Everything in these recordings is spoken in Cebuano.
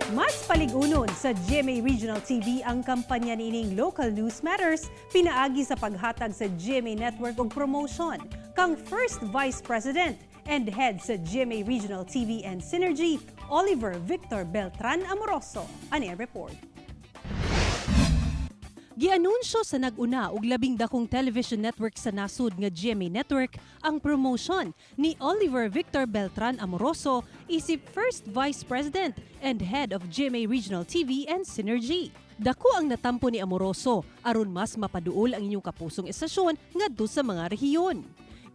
Mas paligunon sa GMA Regional TV ang kampanya niining Local News Matters pinaagi sa paghatag sa GMA Network og promotion kang First Vice President and Head sa GMA Regional TV and Synergy, Oliver Victor Beltran Amoroso. Ani ang report. Gianunsyo sa nag-una og labing dakong television network sa nasud nga GMA Network ang promotion ni Oliver Victor Beltran Amoroso isip First Vice President and Head of GMA Regional TV and Synergy. Dako ang natampo ni Amoroso aron mas mapaduol ang inyong kapusong estasyon ngadto sa mga rehiyon.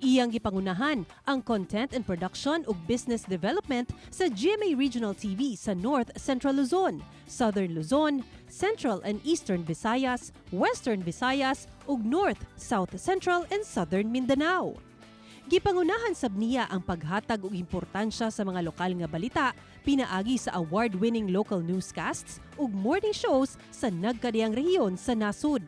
Iyang gipangunahan ang content and production ug business development sa GMA Regional TV sa North Central Luzon, Southern Luzon, Central and Eastern Visayas, Western Visayas ug North, South Central and Southern Mindanao. Gipangunahan sab niya ang paghatag og importansya sa mga lokal nga balita pinaagi sa award-winning local newscasts ug morning shows sa nagkadiyang rehiyon sa nasud.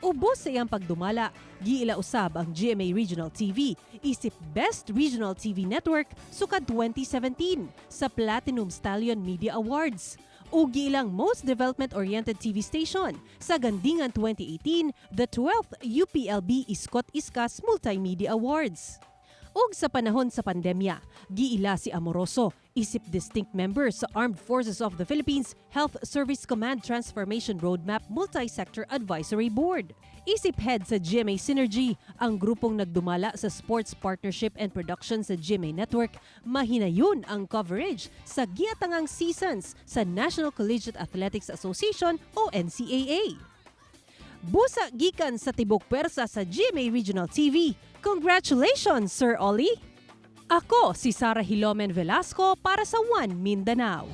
Ubos sa iyang pagdumala, giila usab ang GMA Regional TV isip Best Regional TV Network sukad 2017 sa Platinum Stallion Media Awards ug giilang Most Development-Oriented TV Station sa Gandingan 2018, the 12th UPLB Iskot Iskas Multimedia Awards. Ug sa panahon sa pandemya, giila si Amoroso isip distinct member sa Armed Forces of the Philippines Health Service Command Transformation Roadmap Multi-Sector Advisory Board. Isip head sa GMA Synergy, ang grupong nagdumala sa sports partnership and production sa GMA Network, mahinayon ang coverage sa giatangang seasons sa National Collegiate Athletics Association o NCAA. Busa gikan sa tibok pwersa sa GMA Regional TV. Congratulations, Sir Ollie! Ako si Sara Hilomen Velasco para sa One Mindanao.